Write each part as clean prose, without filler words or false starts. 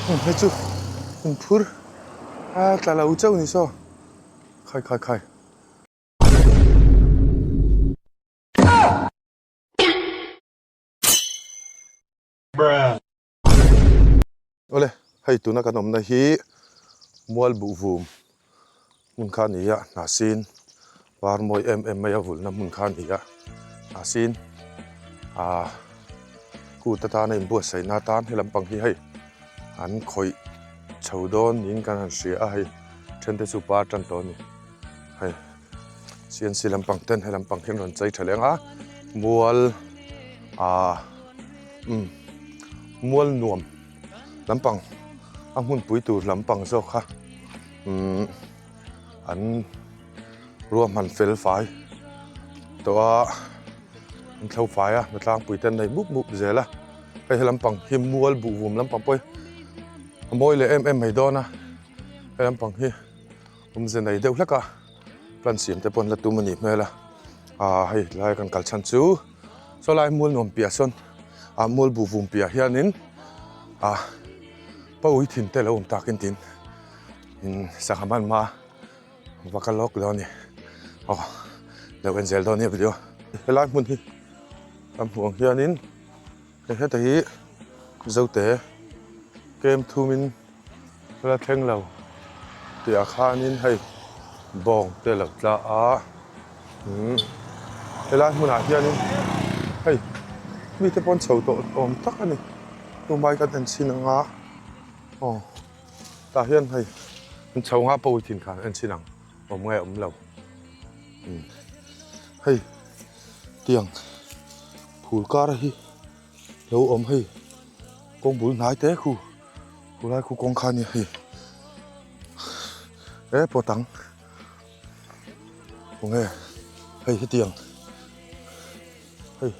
Hei chu inphur a tla lo chauh ni saw khai khai khai. Awle hei tuna kan awmna hi mual buh vum hmun kha a ni a hnahsin var mawi em em mai a vulna hmun kha a ni a hnahsin ah kut atana inbuatsaihna atan he lampang hi hei an khawih chho dawn niin kan han hria a hei then te chu par tan tawh a ni hei. CNC lampang ten he lampang hi an rawn chei tha leng a mual ah umm mual nuam lampang a hmunpui tur lampang zawk kha umm an ruahman fel fai tawh a an thlo fai a hnatlangpui te an nei mup mup zel a hei he lampang hi mual buhvum lampang pawh hi a mawi leh em em mai dawn a he lampang hi. Awmze nei deuh hlek a plan siam te pawh an la tum a nih hmel a ah hei lai kan kal chhan chu saw lai mual nuam piah sawn ah mual buh vum piah hianin ah pawi thin te lo awm takin tin in sangha hman hma va kal lawk dawn a ni aw lo en zel dawn a nia video helai hmun hi kan hmuh ang hianin hei heta hi zote kem thumin. La thleng lo tih ah khanin hei bawng te a lo tla a umm helai hmunah hianin hei mite pawh an chho tawh awm tak a ni tumai kan en chhin ang a aw tah hian hei an chho nga pawi thin khan en chhin ang awm nge awm lo umm hei tiang phul kar hi lo awm hei kawng bul hnai te khu khulai khu kawng kha a nia hei he pawt ang khawnge hei hetiang hei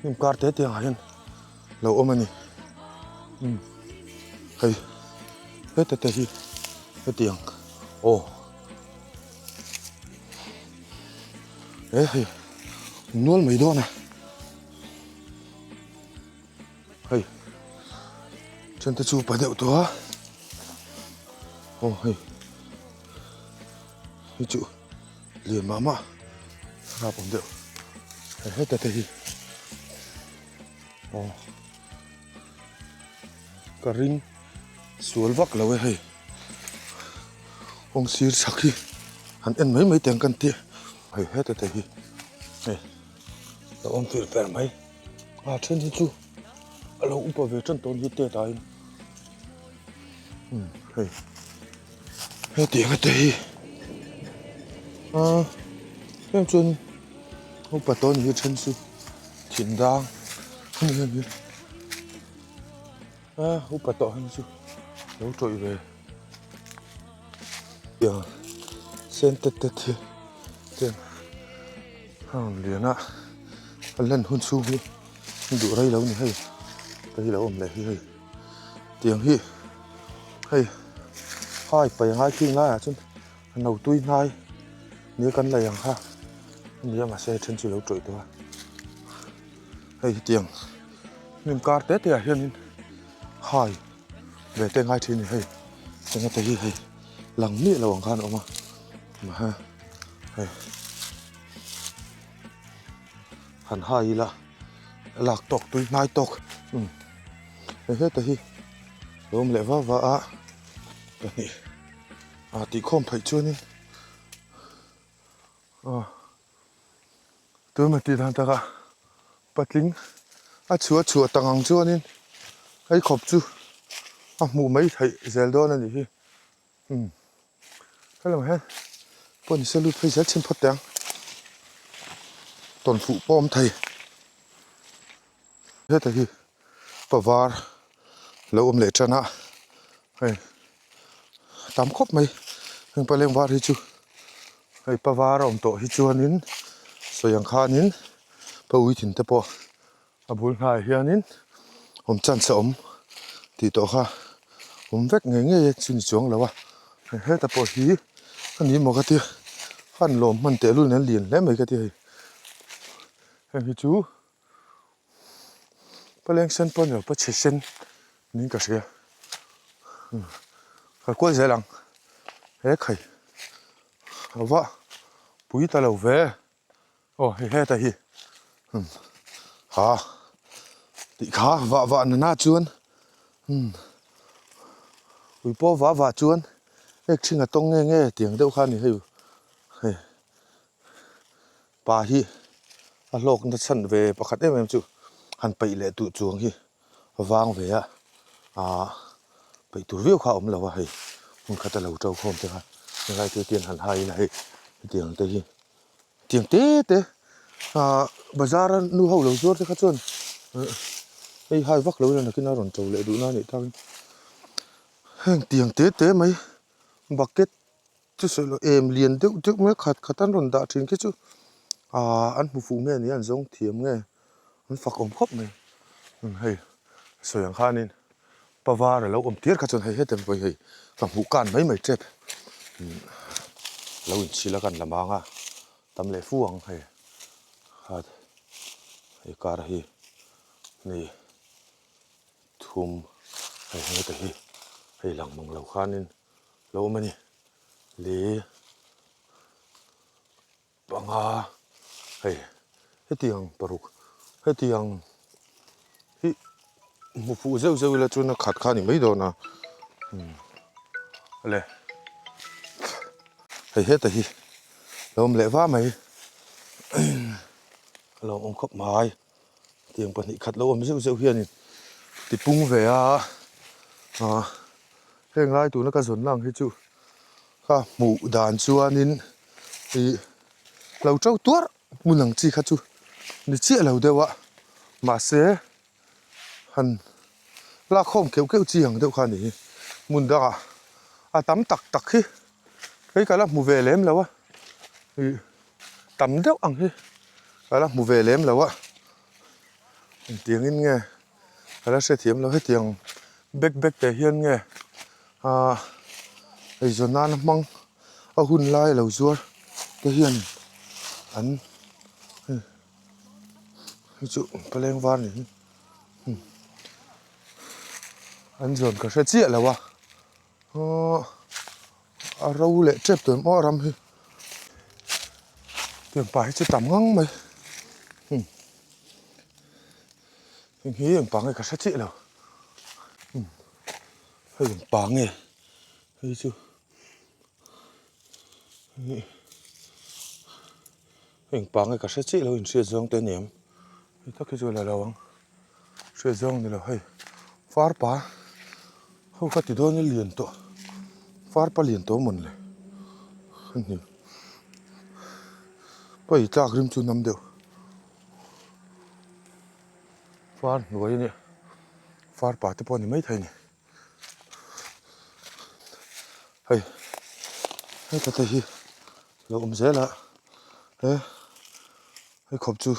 hnim kar te te angah hian lo awm a ni umm hei heta te hi hetiang aw he hei nual mai dawn a. Hei then te chu pa deuh tawh a aw hei hei chu lian mah mah rap awm deuh hei heta te hi aw ka ring sual vak lo e hei kawng sir chhak hi han en mai mai teng kan tih hei heta te hi hei. Lo awm tir per mai. A then hi chu a lo upa ve tan tawn hi tet aiin umm hei hetiang te hi a heng chuan upa tawn hi then chu thin dang a ni heng hi a upa tawh heng chu lo tawih ve tiang sen tet tet hi tiang. A rawn lian a a lan hun chhung hi duh rei lo a ni hei te hi lo awm leh hi hei tiang hi hei hai pai ngai khi laiah chuan a no tui hnai nia kan lei ang kha a ni a mahse then chu lo tawih tawh a hei hetiang hnim kar te te ah hianin hai ve te ngai thin a ni hei enge te hi hei lang miah lo ang khan a awm a hei han hai ila a lak tawk tui hnai tawk umm hei heta hi lo awm leh va va a pahnih ah tih khawm theih chuanin aw tuna tih dan takah patling a chhuah chhuah tak ang chuanin hei khawp chu a hmuh mai theih zel dawn a nih hi. Umm hello he pawh ni se lut phei zel chhin phawt teh ang tawn fuh pawh awm thei heta hi pavar lo awm leh tan a hei tam khawp mai heng paleng var hi chu hei pavar a awm tawh hi chuanin sawi ang khanin pa ui thin te pawh. A bul hnaiah hianin awm chance a awm tih tawh kha awm vek ngei ngei e chu ni chuang lo a heta pawh hi a ni maw ka tia han lawm hman teh lul nen lian hle mai ka ti hei heng hi chu paleng sen pawh a ni lo pachhe sen niin ka hria. Kal kual zel ang. He khai a va pui ta lo ve. Aw hei heta hi umm ha tih kha vah vah nana chuan umm ui pawh vah vah chuan ek ṭhing a tawng nge nge tiang deuh kha a ni hei hei pa hi a hlawkna chhan ve pakhat em em chu han peih leh duh chuang hi a vang ve a ahh peih tur viau kha a awm lo a hei hmun khat a lo to khawm te kha helai te hian han hai ila hei hetiang te hi tiang te te ahh bazar a nu ho lo zuar te kha chuan hei hai vak lo ila nakin a rawn to leh duh na a nih tak in heng tiang te te mai bucket chu sawi loh em lian deuh deuh mai khat khat an rawn dah thin khi chu ahh an hmu fuh nge ni an zawng thiam nge an fak awm khawp mai hei sawi ang khanin pa var a lo awm tir kha chuan hei heti ang pawh hi hei ka hmuh kan mai mai tep lo inchhil a kan la mang a tam leh fu ang hei khat hei kar hi ni thum hei heta hi hei lang mang lo khanin lo awm a ni li panga hei hetiang paruk hetiang hi hmu fuh zeuh zeuh ila chuan a khat kha a ni mai dawn a umm le hei heta hi lo awm leh va mai a lo awm khawp mai. Tiang pahnih khat lo awm zeuh zeuh hianin ti pung ve a, ah heng lai tuna ka zawn lang hi chu ka hmuh dan chuanin ih lo to tuar hmun ang chi kha chu ni chiah lo deuh a, mahse han lak khawm keuh keuh chi ang deuh kha a ni hi hmun dangah a tam tak tak hi hei ka la hmu ve lem lo a ih. Tam deuh ang hi ka la hmu ve lem lo a, engtiang in nge ka la hrethiam lo hetiang bag bag te hian nge ahh eizawn nana hmang a hun lai lo zuar te hian an hei chu paleng var ni hi an zawn ka hre chiah lo a aww. A ro leh tep tawh em aw ram hi tiang pa hi chu tam ngang mai umm heng hi eng pa nge ka hre chiah lo umm hei eng pa nge hei chu hei eng pa nge ka hre chiah lo inhriat zawng te a ni em hei tak hi chu a la lo ang hriat zawng ni lo hei farpa ho kha ti dawn a lian tawh farpa lian tawh mawn le a ni pawi tlak rim chu nam deuh far hnuai a nia farpa te pawh a ni maithei a ni hei heta te hi lo awm zel a he hei khawp chu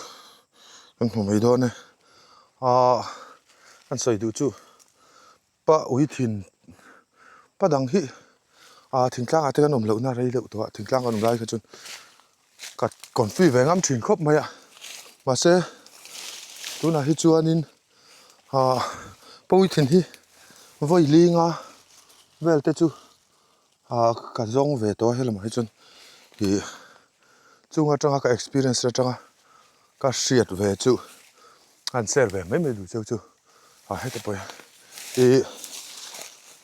kan hmu mai dawn e ahh an sawi duh chu pa ui thin pa dang hi ah thingtlang ah te kan awm loh na rei deuh tawh a thingtlang kan awm lai kha chuan ka confi ve ngam thin khawp mai a mahse tunah hi chuanin ah pa ui thin hi vawi linga vel te chu ah ka zawng ve tawh a helamah hi chuan ih chung atanga ka experience atanga ka hriat ve chu an share ve mai mai duh cheu chu ah heti pawh hian ih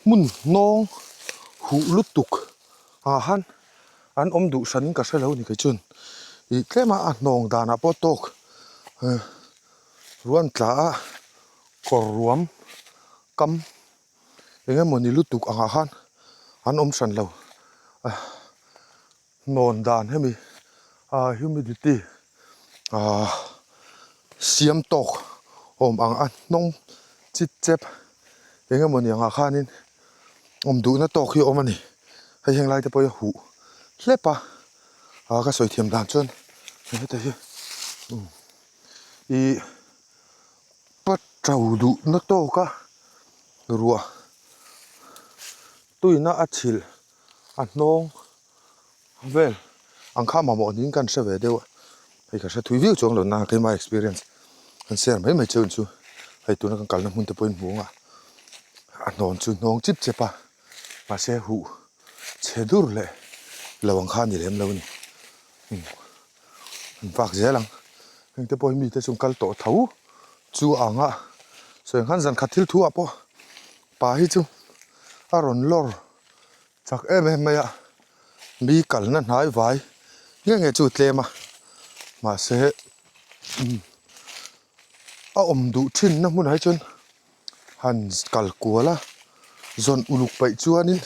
hmun hnawng huh lutuk ah han an awm duh hran in ka hre lo ni kei chuan ih tlem a a hnawng danah pawh tawk eh ruan tla a kawr ruam kam eng emawni lutuk angah khan an awm hran lo ah hnawn dan hemi ah humidity ah siam tawk awm ang a hnawng chip chep eng emawni angah khanin awm duhna tawk hi a awm a ni hei heng lai te pawh hi a huh hlep a ah ka sawi thiam dan chuan heta hi ih. Pa to duhna tawk a ruah tuina a chhilh a hnawng vel ang kha mamawh niin kan hre ve deuh a hei ka hre thui viau chuang lo na keima experience kan share mai mai cheu chu hei tuna kan kalna hmun te pawhin hmu ang a. A hnawn chu hnawng chip chep a, mahse huh chhe dur leh lo ang kha a ni lem lo a ni. Umm an vak zel ang, heng te pawh hi mite chu an kal tawh tho chu a ang a, sawi ang khan zan khat thil thu ah pawh pa hi chu a rawn lawr chak em em mai a, mi kalna hnai vai nge nge chu a tlem a, mahse umm a awm duh thinna hmunah hi chuan han kal kual a, zawn uluk paih chuanin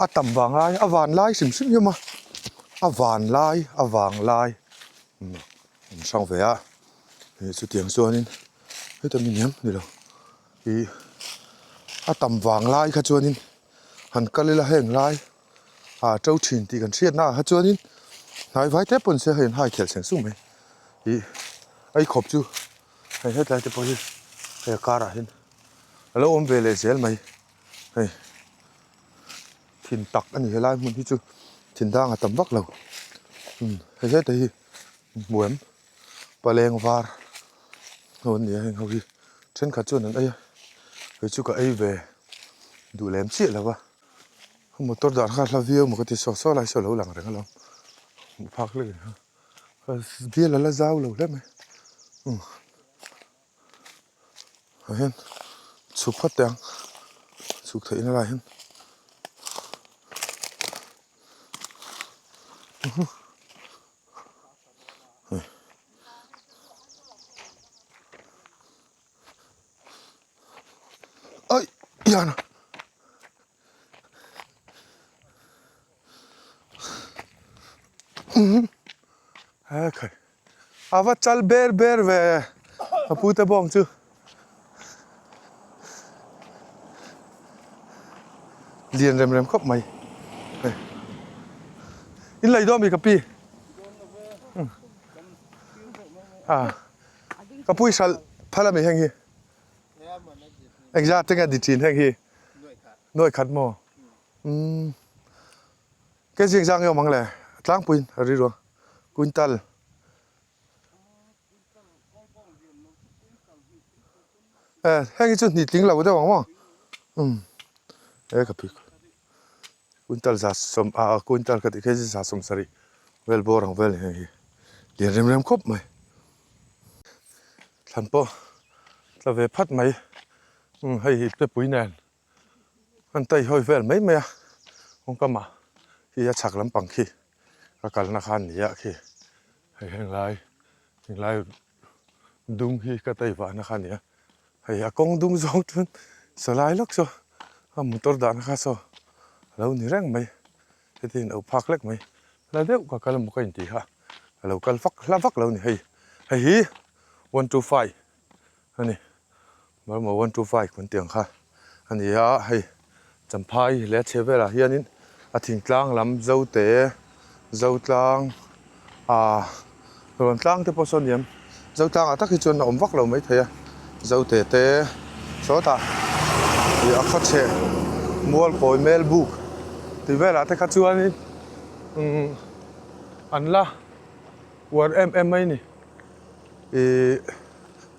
a tam vang lai a van lai hrim hrim hiam a, a van lai a vang lai umm an hrang ve a, ih chutiang chuanin heta mi hniam ni lo ih a tam vang lai kha chuanin han kal ila heng lai ah to thin tih kan hriat naah kha chuanin hnai vai te pawn se hei an hai khelh seng sung mai ih ei khawp chu hei hetlai te pawh hi hei a karah hian a lo awm ve leh zel mai hei thin tak a ni helai hmun hi chu thin dang a tam vak lo umm hei heta hi hmu em paleng var ho an ni a heng ho hi thenkhat chuan an ei a kei chu ka ei ve duh lem chiah lo va. Motor dan kha hla viau maw ka ti saw saw lai saw lo lang reng alawm hmuh phak hlek a ni a bial a la zau lo hle mai umm ah hian chhuk phawt teh ang chhuk theih na lai hian Ai iana. He khai a va chal ber ber ve a pu te bawng chu lian rem rem khawp mai hei in lei dawn mi ka pi a ka pui hralh phal a mi heng hi engzat te nge di thin heng hi nuaih khat maw umm ke zing zang nge awm ang le tlangpuiin a ri ruang quintal e heng hi chu hnih tling lo deuh ang maw umm e ka phik quintal za sawm ah quintal ka tih kha hi 70 vel bawr ang vel heng hi lian rem rem khawp mai thlan pawh tla ve phat mai umm hei hi tepui nen an tai hawi vel mai mai a kawngkamah khi a chhak lampang khi ka kalna kha a ni a khi hei heng lai heng lai dung hi ka tai vahna kha a ni a hei a kawng dung zawng chuan saw lai lawk saw a motor dahna kha saw a lo ni reng mai heti in auh phak hlek mai hla deuh ka kal emaw ka intih kha a lo kal vak hla vak lo a ni hei hei hi 125 a ni. Burma 125 kan tih ang kha a ni a, hei Champhai leh a chheh velah hianin a thingtlang lam Zote, Zotlang ah rawn tlang te pawh saw a ni em, Zotlang ah tak hi chuan a awm vak lo maithei a, Zote te sawtah ih a khaw chheh Mualkawi Melbuk tih velah te kha chuanin umm an la uar em em mai a ni. Ihh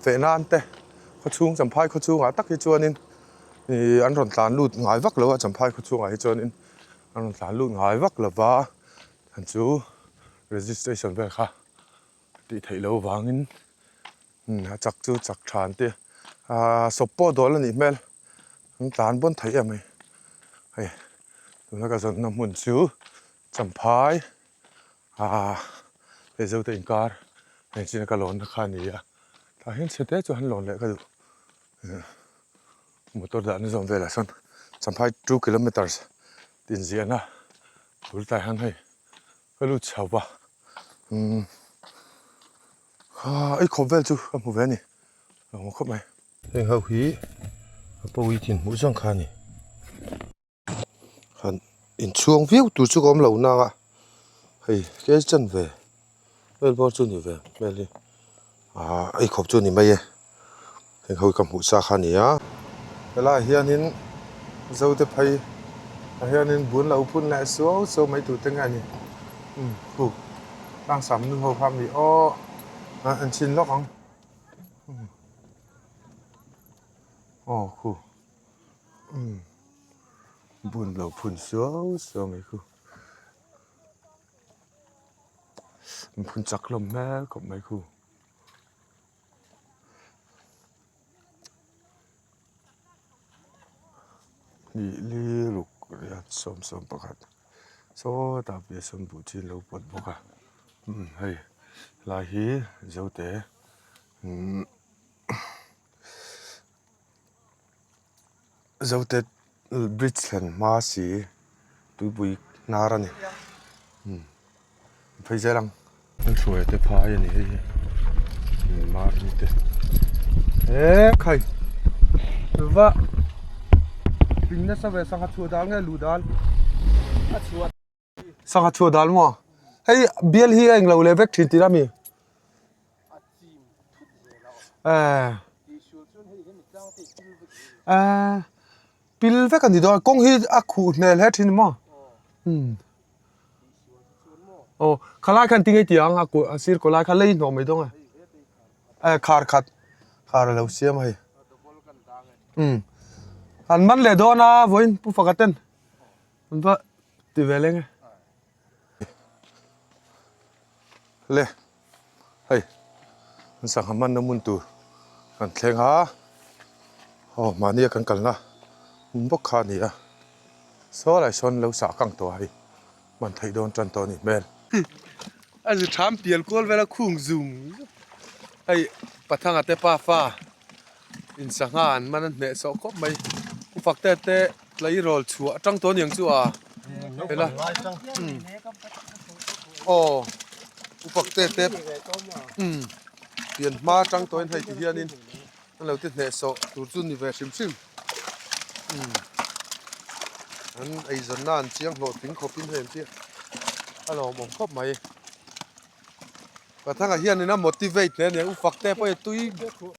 feh nan te khaw chhung Champhai khaw chhungah tak hi chuanin ihh an rawn tlan lut ngai vak lo a Champhai khaw chhungah hi chuanin an rawn tlan lut ngai vak lo va an chu registration vel kha tih theih loh vangin umm a chak chu chak tha an ti a ahh sawp pawh dawl a nih hmel an tlan bawn theih em mai hei tuna ka zawnna hmun chu Champhai. Aa hei zo te inkar heng chin a ka lawn na kha a ni a tah hian chhe te chu han lawn leh ka duh motor dahna zawn velah sawn Champhai 2 kilometers tih inziahna bul tlai hian hei ka lut chho va umm aa ei khawp vel chu ka hmu ve a ni a awm khawp mai. Heng ho hi a pawi thin hmuh zawng kha a ni. Han inchhuang viau tur chu ka awm lo nang a hei tlem chan ve vel bawr chu ni ve hmel hi ahh ei khawp chu a ni mai e heng ho hi ka hmuh sa kha a ni a. Helaiah hianin Zote phei ah hianin bun lo phun leh suau suau mai tur te nge a ni umm khu tlangsam nu ho kha mi aw an chhin lawk ang aw khu. Umm bun lo phun suau suau mai khu an phun chak hlawm hmel khawp mai khu. Hnih li ruk riat sawm sawm pakhat sawtah piahsawn buh chi an lo pawt bawk a umm hei lai hi zote umm Zote bridge thlen hma si tuipui hnar a ni umm phei zel ang. An hruai te phai a ni hei hi mar ni te he khai va ping nasa ve sangha chhuah dal nge luh dal a chhuah sangha chhuah dal maw hei bial hi a englo leh vek thin tih a mi. Ehh pil vek a ni dawn a kawng hi a khuh hmel hle thin maw umm aw khalai khan tinge tih ang a kawh a sir kawh lai kha lei hnawh mai dawn a eh khar khat khar a lo siam a hei umm an man leh dawn a vawiin pu faka ten an va ti ve leng e le. Hei an sangha hmanna hmun tur kan thleng a aw mahnia kan kalna hmun bawk kha a ni a saw lai sawn lo sah kang tawh a hei hman theih dawn tan tawh a nih hmel. A zu tham pial kual vel a khung zum hei pathanga te pafa in sangha an man a hneh sawh khawp mai u fakte te tleirawl chhuah atang tawh aniang chu a hela aw u fakte te umm pian hma atang tawhin hei ti hianin an lo ti hneh sawh tur chu ni ve hrim hrim umm an eizawnna an chiang hlawh tling khawpin hei an chiah a lawmawm khawp mai pathanga hianin a motivate hle aniang u fakte pawh hi tui.